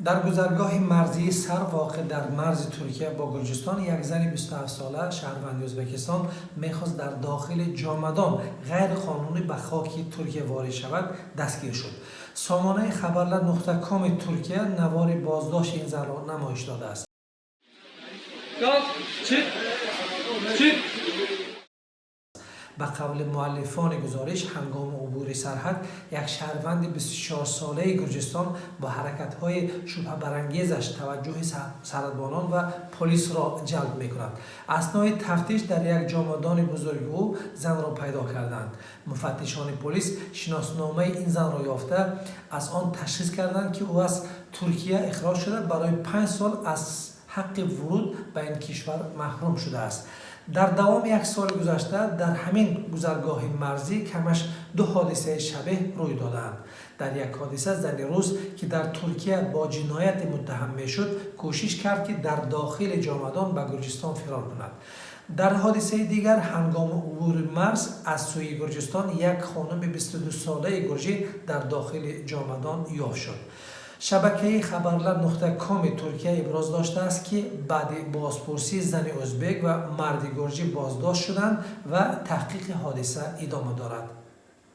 Дар гузаргоҳи марзии Сар, воқеъ дар марзи Туркия бо Гурҷистон, як зани 27-сола, шаҳрванди Ӯзбекистон, мехост дар дохили ҷомадон ғайриқонунӣ ба хоки Туркия ворид шавад, дастгир шуд. Сомонаи Хабарлар.коми Туркия навори боздошти ин занро намоиш додааст. Kalk, çık, çık. Ба қавли муаллифони гузориш, ҳангоми убури сарҳад як шаҳрванди 24-солаи Гурҷистон бо ҳаракатҳои шубҳабарангезаш таваҷҷӯҳи сарҳадбонон ва полисро ҷалб мекунад. Аснои тафтиш дар як ҷомадони бузурги ӯ занро пайдо карданд. Муфаттишони полис шиносномаи ин занро ёфта, аз он ташхис карданд, ки ӯ аз Туркия ихроҷ шуда, барои 5 сол аз ҳаққи вуруд ба ин кишвар маҳрум шудааст. Дар давоми як соли гузашта дар ҳамин гузаргоҳи марзӣ камаш ду ҳодисаи шабеҳ рӯй додаанд. Дар як ҳодиса зани рус, ки дар Туркия бо ҷинояте муттаҳам мешуд, кӯшиш кард, ки дар дохили ҷомадон ба Гурҷистон фирор кунад. Дар ҳодисаи дигар, ҳангоми убури марз аз сӯи Гурҷистон, як хонуми 22-солаи гурҷӣ дар дохили ҷомадон ёфт шуд. Шабакаи Хабарлар.коми Туркия иброз доштааст, ки баъди бозпурсӣ зани ӯзбек ва марди гурҷӣ боздошт шуданд ва таҳқиқи ҳодиса идома дорад.